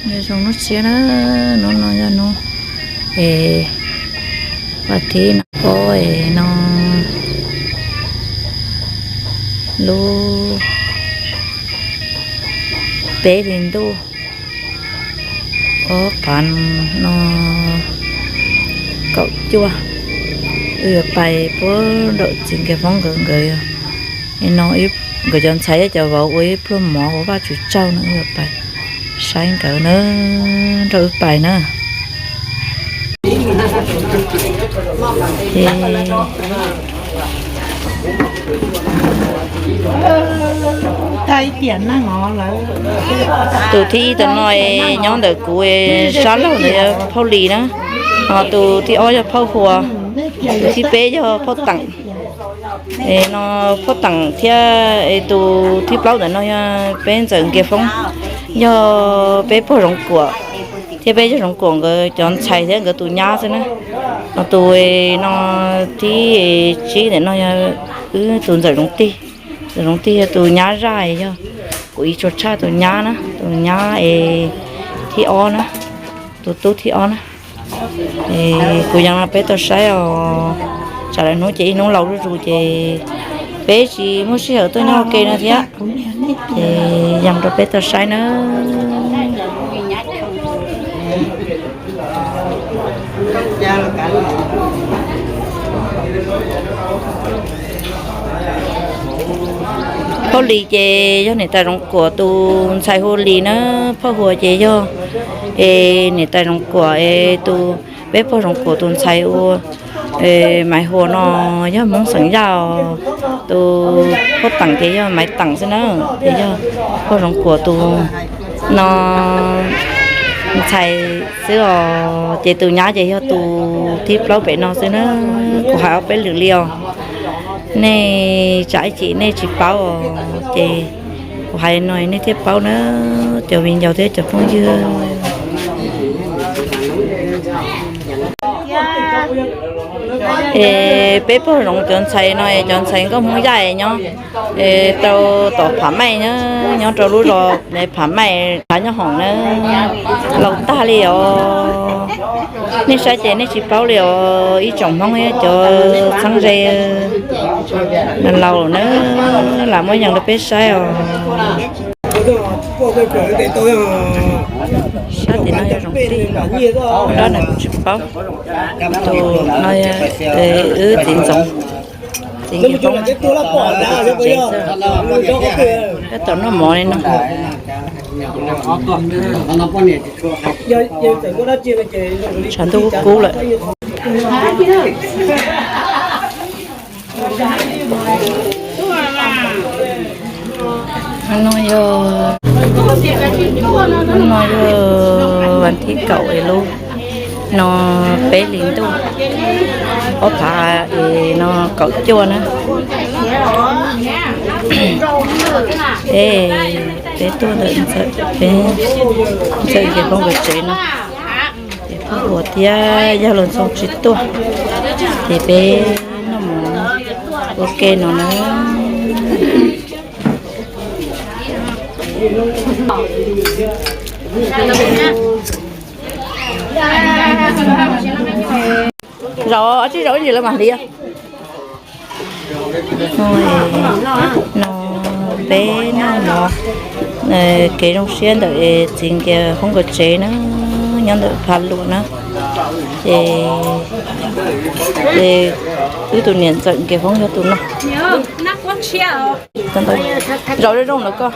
Zoo hnub tshiab na, hnub no yog hnub es vas thib no, ob es no lub peb hlis ntuj ob phav no kaum cuaj. Wb yuav pais puag nraum txiv Nkiag Foob nkawd, nkawd no, nkawd cov ntxhais thiab cov vauv ua ib pluag mov ua Vajtswv tsaug no, wb yuav pais saib nkawd na, nrog wb pais na. Ces tus thib ib ntawm no nyob ntawm kuv sab laug ntawd yog Phauj Lis na, ho tus thib ob yog Phauj Hua, tus thib peb yog Phauj Teem. Es no Phauj Teem thiab tus thib plaub ntawm no yog peb ntxawm Nkiag Foob, yog peb pog Zoov Kuam thiab peb yawg Zoov Kuam nkawd cov ntxhais thiab nkawd tus nyab xwb na. Ho tus no thib tsib ntawm no yog wb tus ntxawm Zoov Tig. Ntxawm Zoov Tig yog tus nyab zaj, yog kuv ib tsuas tshaj tus nyab na, tus nyab es thib ob na, tus tub thib ob na. Es kuv yeej no peb tau saib os, tsam lawm hnub ces ib hnub laus zuj zus ces peb tsis muaj sij hawm tuaj nyob ua ke no thiab. Ces yeej rau peb tau saib na. Phauj Lis ces yog niam tais Zoov Kuam tus ntxhais hu Lis na, Phauj Hua ces yog, es niam tais Zoov Kuam es tus, peb pog Zoov Kuam tus ntxhais ua, Maiv Hua no yog Hmoob xeem Yaj os, tus Phauj Teem ces yog Maiv Teem xwb na, ces yog pog Zoov Kuam tus no ntxhais xwb os, ces tus nyab ces yog tus thib plaub pem no xwb na. Kuv hais ob peb lwm li os, nej tsam ib chim nej tsis paub os, ces kuv hais no nej thiaj paub na, cov viv ncaus thiab cov phooj ywg. Es peb pog Zoov cov ntxhais no es cov ntxhais nkauj Hmoob Yaj es nyob, es tau tom Phav Maij nyob, nyob rau lub zos Phav Maij, Phav Nyob Hoom na, laus tag li os. Nej saib ces nej tsis paub li os, ib tsoom Hmoob cov txheeb ze laus na, lam muab yees rau peb saib os. Sab tim no yog Zoov Tig, dab no kuv tsis paub. Tus no wb txiv Ntxoov, txiv Nkiag Foob, tsev xwb, tab tom noj mov li no. Tshav ntuj kub kub lawm. No yog, no yog vas thib kaum es lub no peb hlis ntuj ob phav es no kaum cuaj na. Es peb tuaj ntawm ntxawm, peb ntxawm Nkiag Foob nkawd tsev no. Ces Phauj Hua thiab yawg Laus Ntxhoo tsis tuaj, ces peb noj mov ua ke no na. Zaum, tsis zaum ib ntsis lawv mam hliv. No peb noj mov, kev zoo siab ntawm txiv Nkiag Foob nkawd tsev na, nyob ntawm Phav Luam na. Ces, ces wb tus niam ntxawm Nkiag Foob yog tus no. Zaum zoo zoo lawm koj.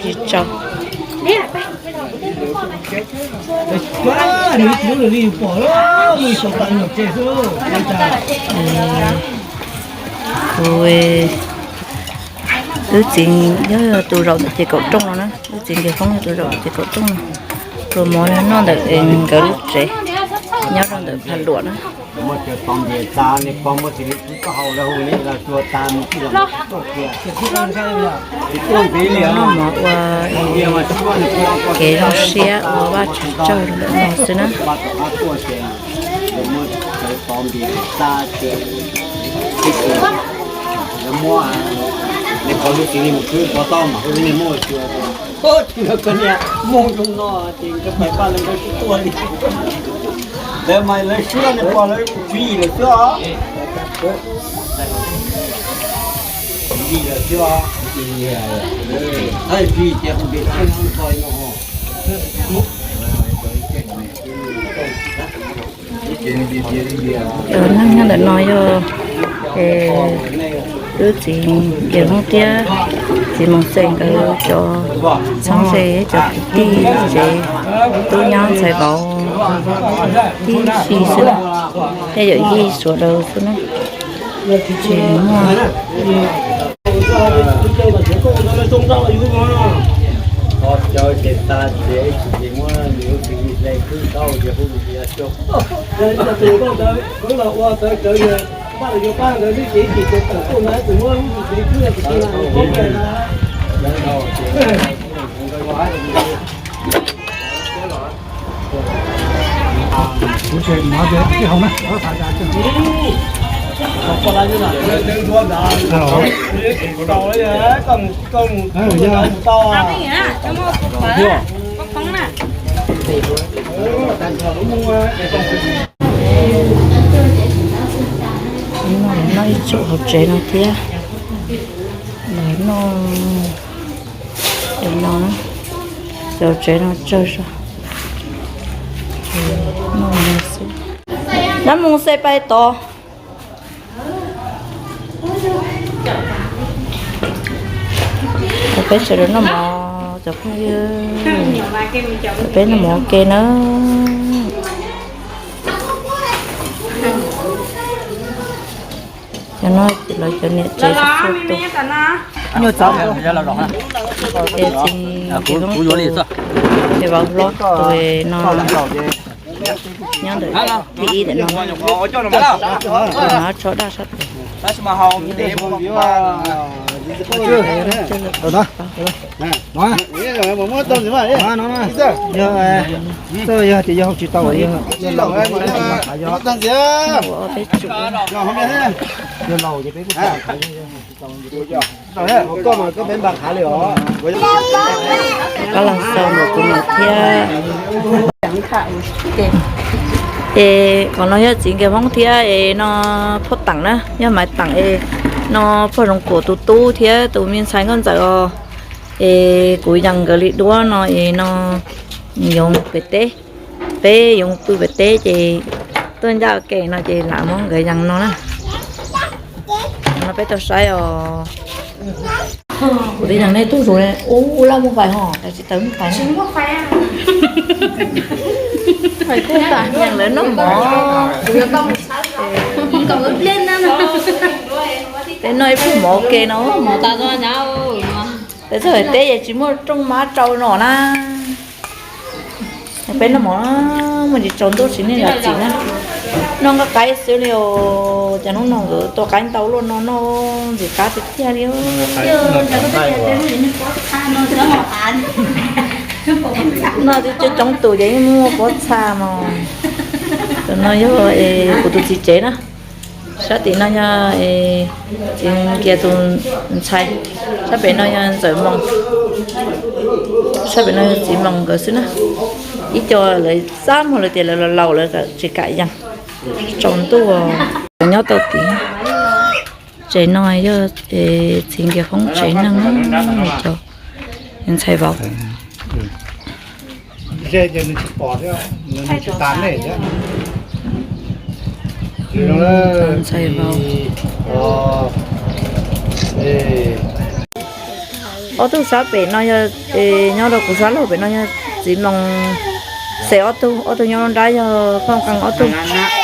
Tsis tsau. Kuv, wb txiv yog tus zaum ntawm ces kaum rooj no na, wb txiv Nkiag Foob yog tus zaum ntawm ces kaum rooj no. Pluas mov noj ntawm nkawd lub tsev, nyob rau ntawm Phav Luam na. Noj mov ua kev zoo siab ua Vajtswv tsaug ntawm no xwb na. Npis xa ces, lawv muab, nws qhov lub xim li mus khwb pov toj mas hu niag muaj xyuas, hu tsis yog koj niag muaj zoo no ces nkawd pais paj lawv nkawd tsis tuaj li. Lawv mas lawv siab lawv pom lawv tswv yim lawm xwb os. Tswv yim lawm xwb os. Thaij tswv yim ces hu npis xa no. Cov neeg nyob ntawm no yog wb txiv Nkias Hmoob thiab txiv Moos Xes nkawd cov txheeb ze, cov kwv tij tsev tub nyab ntxhais vauv tib si xwb na, thiab yawm yij sawv daws xwb na. Tsis muaj. Noj ib tsum hauv tsev no thiab. Lawv noj no, hauv tsev no tsawg zog. Noj no xwb. Nab mus xej pais tod. Peb sawv daws noj mov cov phooj ywg, peb noj mov ua ke na. Cov no lawv cov niam tsev, nyuj txawv, es txiv, es vauv hlob tus no nyob ntawm thib ib ntawm no, no tso daj sab tes. Yog, yog tias yog tsis tau, yog, yog laus ces peb kuj tsis tau. Koj los xaus ntawm kuv niam thiab. Es qhov no yog txiv Nkias Hmoob thiab es no phauj Teem na, yog Maiv Teem es no pog Zoov Kuam tus tub thiab tus me ntxhais Nkauj Ntxawm os. Es kuv yees nkawd li duab no es no yoov pem teb, peb yoov pw pem teb ces tuaj ncaj ua ke no ces lam muab nkawd yees no na. No peb tau saib os. Kuv twb yees nej tug zus ne, ub, laj muaj fais ho, tab sis tawv muaj fais. Yees lawv noj mov. Peb noj ib pluag mov ua ke no. Peb txog pem teb es tsis muaj rooj mab rau no na. Peb noj mov, muaj tsis tsaus ntuj tsis nej zam txim na. Noj nqaij qaib xwb li os, cas hnub no nkawd tua qaib ntau luaj no, noj ntxim qab tiag tiag li. Noj twb coob coob tus ces yeej muaj pob txha mog. Tus no yog kuv tus txiv tsev na. Sab tim no yog txiv Nkias tus ntxhais, sab pem no yog Ntxawm Moos, sab pem no yog txiv Moos nkawd xwb na. Ib co lawv xab muag lawv tias lawv laus lawv tsis kam yees, tsaus ntuj. Nyob tau tid, tsev no yog txiv Nkias Foob tsev neeg, cov ntxhais vauv. Ob tug sab pem no yog, nyob rau kuv sab laug pem no yog txiv Moos Xes ob tug, ob tug nyob lub nrab yog Phooj Qee ob tug.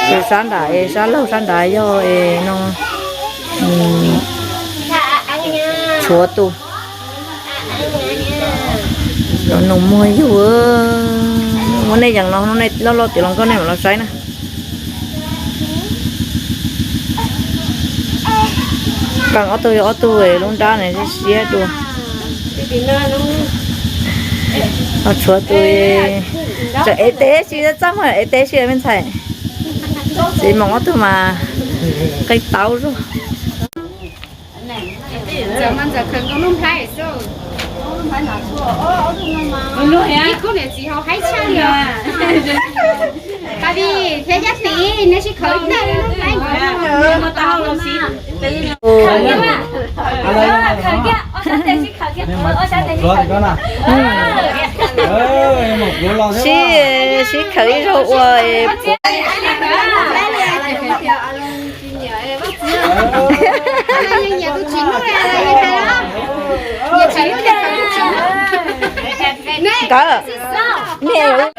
Tus sab nram es sab laug sab nrad yog es no Tshuav tus. Cov nus muag yug, muab nej yees no, nej loj loj tiav los nkauj nej mam los saib na. Qee ob tug yog ob tug lub nrab na siab dua. Tshuav tus, tseem ev teb si, txaj muag ev teb si me ntxhais. Txiv Moos ob tug mas qee taub zog. Sib, sib khawm ib zaug ua puav. Nkawd, niam, muab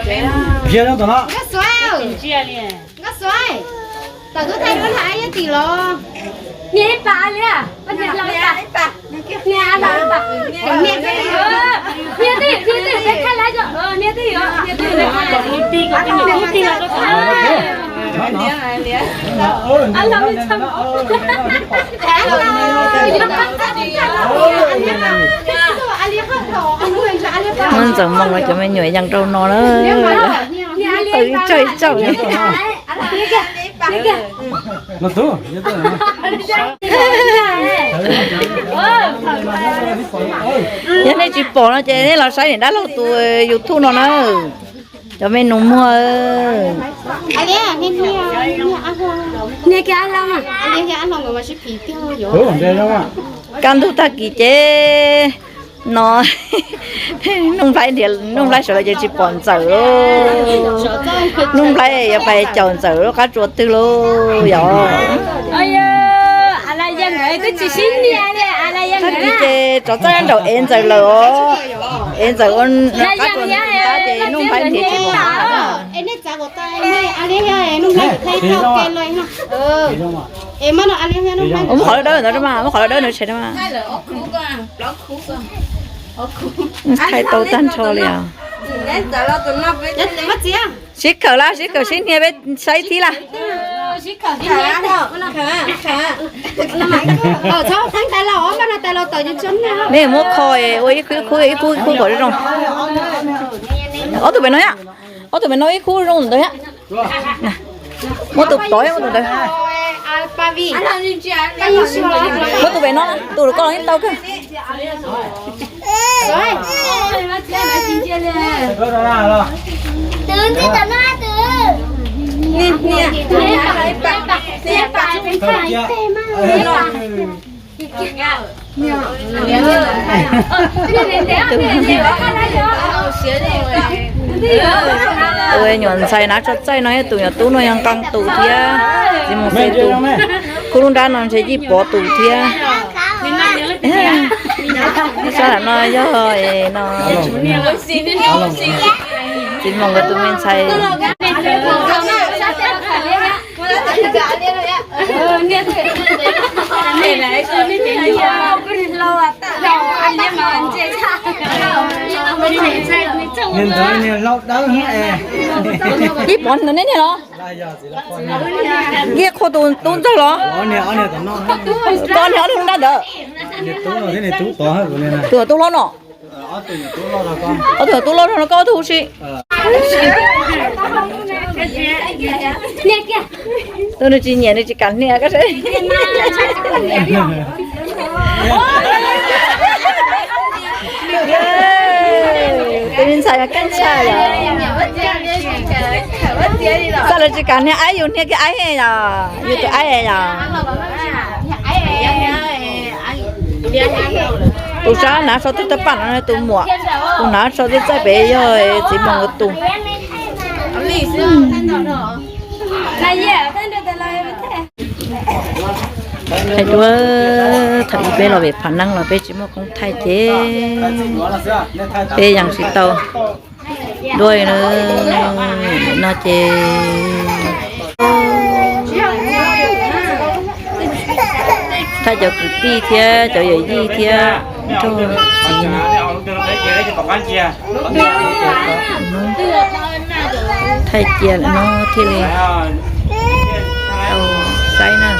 Ntxawm Moos los cov me nyuam yees rau no na. Tawm ib tsaug ib tsaug. Yog nej tsis pom no ces nej los saib niam dab laug tus YouTube no na. Cov me nus muag. Kaj ntug tag kis ces no Nuj Nplhaib nrhiav, Nuj Nplhaib sawv los ces tsis pom Ntxawm lauj. Nuj Nplhaib yuav pais caum Ntxawm lub qab tsua twg lauj yog. Tag kis ces tsov txawj nraum ev Ntxawm lawm os. Ev Ntxawm ua qab tsua ntawd ces Nuj Nplhaib nrhiav tsis pom. Ua muab qhov dawb dawb ntawd mas, muab qhov dawb dawb ntawd tshem mas. Thaij tau tag nrho li os. Sib khawm lawm, sib khawm sib hnia peb saib thib lawm. Nej muab kho ua ib khub ib khub ib khub kom zoo. Ob tug pem no thiab, ob tug pem no ib khub zoo ntawd thiab. Muab tus tod, muab tus ntawd. Muab tus pem no, tus koj los yeej tau kawg. Tus nyuam ntxhais hnav tsho txaij no thiab tus nyuam tub no yog nqaa tus thiab. Txiv Moos Xeeb tus, khub lub nrab no ntshe Yij Pov tus thiab. Sab lam no yog no, Txiv Moos nkawd tus me ntxhais. Niag ntawd niag hlau dawb es. Yij Pov no nej niag los? Yij Qhua tus tub ntxawg los? Koj niag ob tug nrab ntawd. Tus tub hlob no. Ob tug tub hlob no koj ob tug huv si. Tus nws tsis nyiam nws tsis kam hnia koj saib. Tus me ntxhais kab ntshai lawm. Txoj lawv tsis kam hnia aib yus hnia kiag aib yom, yus tus aib yom. Tus sab hnav tsho twb tawg paj no tus muam, tus hnav tsho twb txaij pem yog Txiv Moos nkawd tus. Hais dua, thaum ub peb los pem Phav Neeb los peb tsis muaj koob thaij ces peb yees tsis tau dua no ces thaij cov kwv tij thiab cov yawm yij thiab nrog txiv no. Thaij cia no thiaj li tau saib na.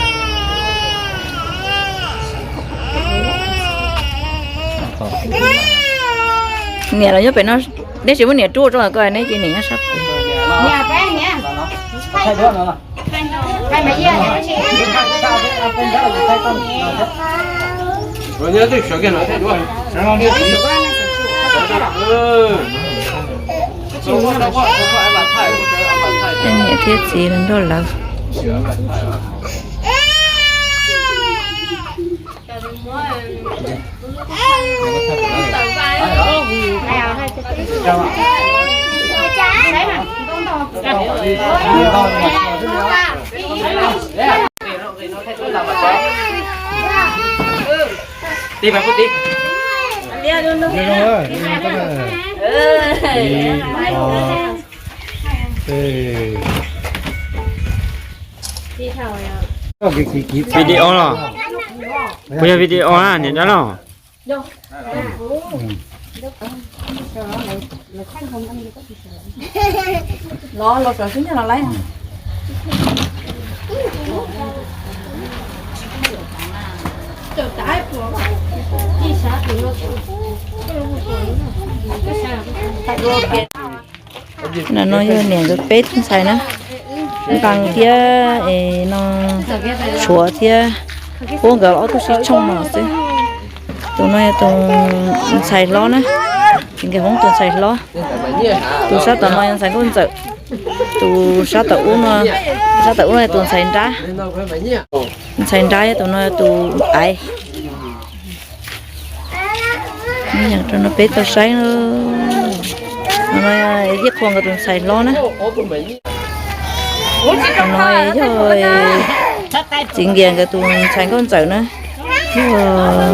Niam los nyob pem no, neb tsis muab niam rub rau koj, neb cia niam nyob sab pem. Niam thiab txiv nrog lawv. Video los? Kuv yog video na, niam dab los. Ntawm no yog niam nkawd peb tug ntxhais na, Nqaa thiab no Tshuav thiab, puab nkawd ob tug sib tshooj no xwb. Tus no yog tus ntxhais hlob na, txiv Nkaj Hmoob tus ntxhais hlob. Tus sab tom no yog ntxhais Nkauj Ntxawm, tus sab tom ub no, sab tom ub no yog tus ntxhais nrab, ntxhais nrab, tus no yog tus aiv. Nyob rau no peb tau saib, no yog Yij Qhua nkawd tus ntxhais hlob na. No yog txiv Nkias nkawd tus ntxhais Nkauj Ntxawm na,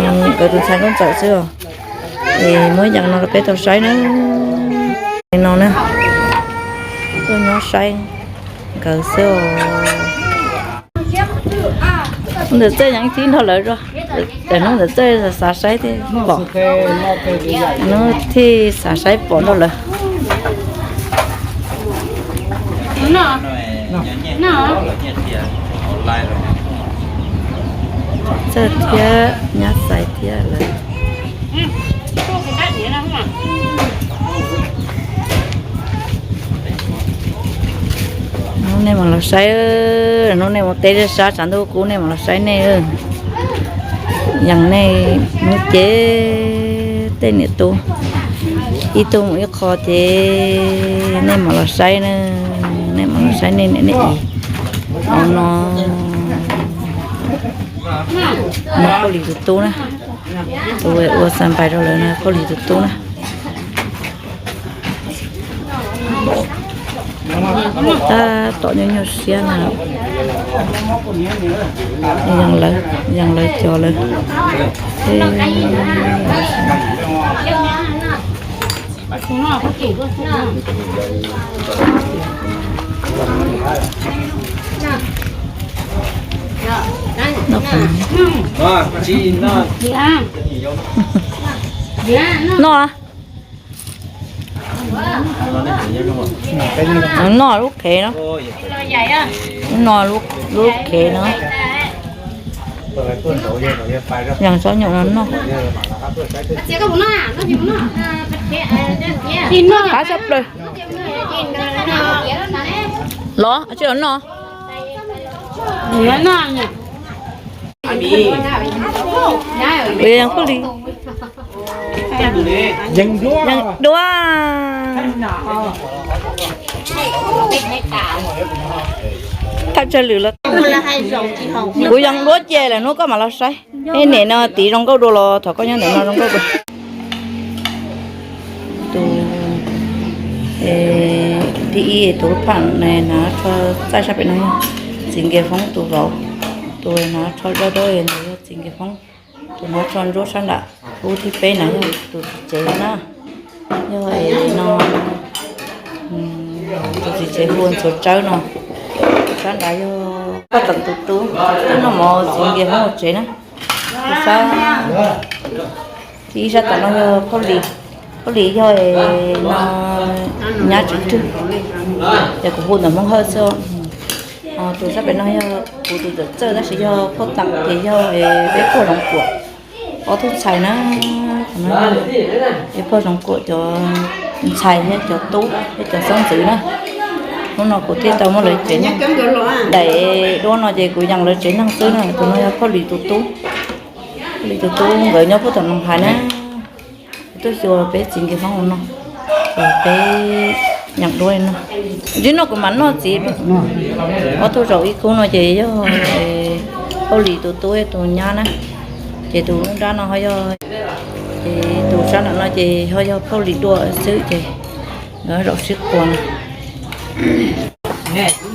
yog nkawd tus ntxhais Nkauj Ntxawm xwb os. Es muab yam no rau peb tau saib na. No na, tuaj nyob saib nkawd xwb os. Hnub ntawm txawj yeej thib nrog lawv zog, hnub ntawm txawj xav saib thiaj pom, hnub thiaj xav saib pom nrog lawv. Txawj thiab nyab xaiv thiab lawv. Hnub nej mam los saib, hnub nej mus teb zej sab tshav ntuj kub nej mam los saib nej. Yees nej hnub ces tej niam tub ib tug mus ib qho ces nej mam los saib na, nej mam los saib nej niam nej txiv. Au no, no Phaub Lis tus tub na, tus ua xav pais rau lawv na, Phaub Lis tus tub na. Tab tom nyuaj nyuaj siab na. Yees lawv, yees lawv cov lawv. Noj. Noj lub qhev no. Noj lub qhev no. Yees tsob nyuam no noj. Qab tshaj plaws. Los tsis los noj. Yees dua. Thaj tsawg lwm los kuv yees dua ces lawm hnub koj mam los saib. Ib niam no tiv zoo nkauj dua los thaum koj nyob ntawm no zoo nkauj dua. Tus thib ib tus lub pham na, hnav tsho txaij sab pem no yog txiv Nkias Foob tus vauv. Tus hnav tsho dawb dawb ntawd yog txiv Nkias Foob. Tus hnav tsho ntsuab sab nram ub thib peb na yog tus txiv tsev na. Yog no, tus txiv tsev hu ua Ntxhuav Tsawb no. Sab nrad yog Paj Teem tus tub, twb noj mov txiv Nkias Foob ua tsev na. Tus sab thib ib sab tom no yog Phaub Lis, Phaub Lis yog no nyab Tswv Rwg, ces kuv hu ntawm Hmoob Hawj xwb. Tus sab pem no yog kuv tus txawj txawj tab sis yog Phauj Teem ces yog peb pog Zoov Kuam, ob tug ntxhais na. Peb pog Zoov Kuam cov ntxhais thiab cov tub thiab cov xeeb ntxwv na. Hnub no kuv thiaj tau muab lawv tsev neeg, daim duab no ces kuv yees lawv tsev neeg xwb na. Tus no yog Phauj Lis tus tub, Phauj Lis tus tub nkawd nyob puag tom Noog Hais na. Kuv tuaj xyuas peb txiv nkawd hmoob no, ces peb yees duab li no. Ntsib no kuv mam noj txiv. Ob tug zaum ib khub no ces yog Phauj Lis tus tub tus nyab na, ces tus nruab nrab no ho yog, ces tus sab nram no ces ho yog Phauj Lis dua xwb ces nkawd zaum sib quas no.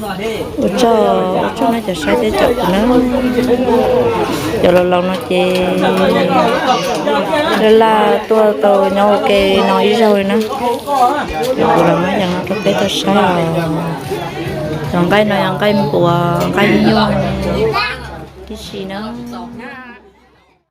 Ua tsaug, ua tsaug nej cov saib thiab caum kuv na. Cov laus laus no ces laj laj tuaj tau nyob ua ke no ib zaug li na. Kuv los muab yees no rau peb tau saib os. Cov nqaij no yog nqaij npuas, nqaij nyuj tib si na.